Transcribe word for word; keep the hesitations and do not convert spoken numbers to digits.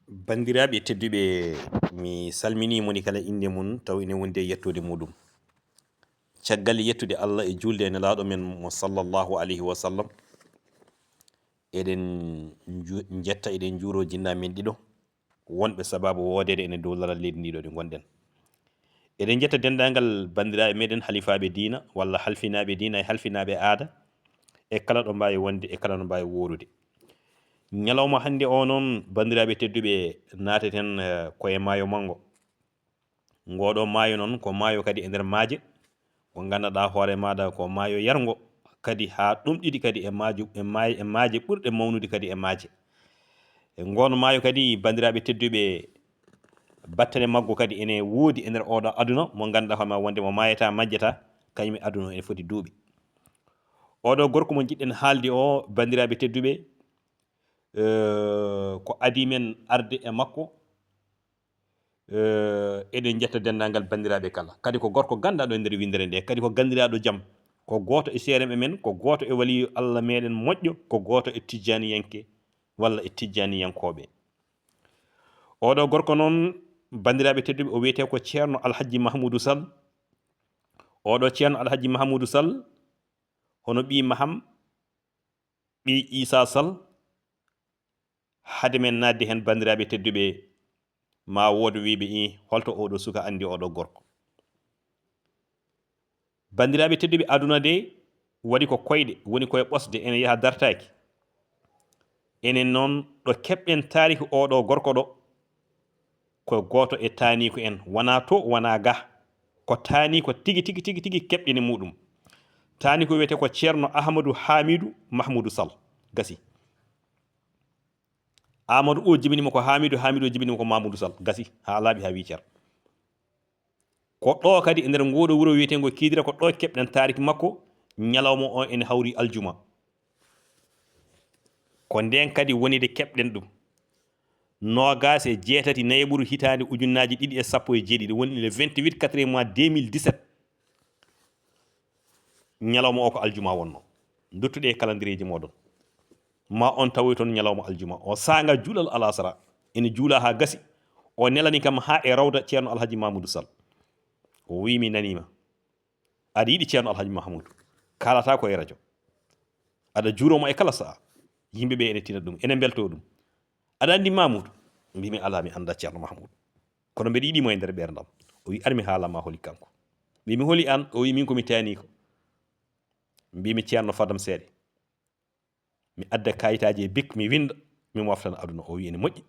Banndiraaɓe tedduɓe, mi salminii moni kala innde mum, taw ine wondi e yettoode muuɗum. Caggal yettude Allah e juulde e Nelaaɗo men mo sallallahu alayhi wa sallam, eɗen nju-, njetta, eɗen njuuroo jinnaaɓe men ɗiɗo, wonɓe sabaabu woodeede enen dow laral leydi ndii ɗo ɗi ngonɗen. Eɗen njetta denndaangal banndiraaɓe meɗen halifaaɓe diina, walla halfinaaɓe diina e halfinaaɓe aada, e kala ɗo mbaawi wonde, e kala no mbaawi woorude. Ñalawma hannde o noon, banndiraaɓe tedduɓe, naateten, eh, ko e maayo manngo. Ngooɗoo maayo noon ko maayo kadi e nder maaje, ko ngannduɗaa hoore maaɗa ko maayo yarngo, kadi haa ɗomɗiɗi kadi e maaju, e maay-, e maaje ɓurɗe mawnude kadi e maaje. E ngoon maayo kadi, banndiraaɓe tedduɓe, battane maggo kadi ene woodi e nder ooɗoo aduna, mo ngannduɗaa hoore maa wonde mo maayataa, majjataa, kañum e aduna o ene foti duuɓi. Ooɗoo gorko mo njiɗɗen haalde o, banndiraaɓe tedduɓe, eh, ko adii men arde e makko. Eh, eɗen njetta denndaangal banndiraaɓe kala. Kadi ko gorko ganndaaɗo e nder winndere nde. Kadi ko ganndiraaɗo jam. Ko gooto e seereeɓe men, ko gooto e waliyu Allah meɗen moƴƴo, ko gooto e tijjaaniyanke walla e tijjaaniyankooɓe. Ooɗoo gorko noon, banndiraaɓe tedduɓe, o wiyetee ko Ceerno Alhajji Mahmuudu Sal. Ooɗoo Ceerno Alhajji Mahmuudu Sal, hono ɓii Maham, ɓii Iisaa Sal, hade men naatde heen, banndiraaɓe tedduɓe, ma wood wiyɓe, "Ii, holto ooɗoo suka anndi ooɗoo gorko?" Banndiraaɓe tedduɓe, aduna de waɗi ko koyɗe, woni koye ɓosde, ene yaha dartaaki. Enen noon, ɗo keɓɗen taariki ooɗoo gorko ɗo, ko gooto e taaniiko en, wonaa to, wonaa ga. Ko taaniiko tigi, tigi, tigi, tigi keɓɗini muuɗum. Taaniiko wiyetee ko Ceerno Ahmadu Haamidu Mahmuudu Sal. Gasi. Aamadu o jibinii mo ko Haamidu, Haamidu o jibinii mo ko Mahmuudu Sal. Gasi, haa laaɓi, haa wii cer. Ko ɗo kadi, e nder ngooɗo wuro wiyeteengo Kiidira, ko ɗo keɓɗen taariki makko, ñalawma o ene hawri aljuma. Ko ndeen kadi woni de keɓɗen ɗum. Noogaas e jeetati nayaɓuru hitaande ujunnaaji ɗiɗi e sappo e jeeɗiɗi, woni le vingt-huit quatrième mois deux mille dix-sept. Ñalawma o ko aljuma wonno. Nduttuɗe e kalandireeji mooɗon. Ma on tawoy toon ñalawma aljuma. O saanga juulal alasara. Ene juula haa gasi. O nelani kam haa e rawda Ceerno Alhaji Mamoudou Sall. O wiyi, "Mi naniima. Aɗa yiɗi Ceerno Alhaji Mahamoudou. Kaalata ko e rajo. Aɗa juuroo mo e kala sa'a. Yimɓe ɓe ene tina ɗum, ene mbeltoo ɗum. Aɗa anndi Mamoudou?" Mbimi, "Alaa, mi anndaa Ceerno Mahamoudou. Kono mbeɗa yiɗi mo e nder ɓeerndam." O wi, "Ar mi haala ma holi kanko." Mbimi, "Holi aan?" O wi, "Min ko mi taaniiko." Mbimi, "Ceerno, fadam seeɗa. Mi adda kayitaaji e bik, mi winnda, mi moftana aduna." O wi, "Ene moƴƴi."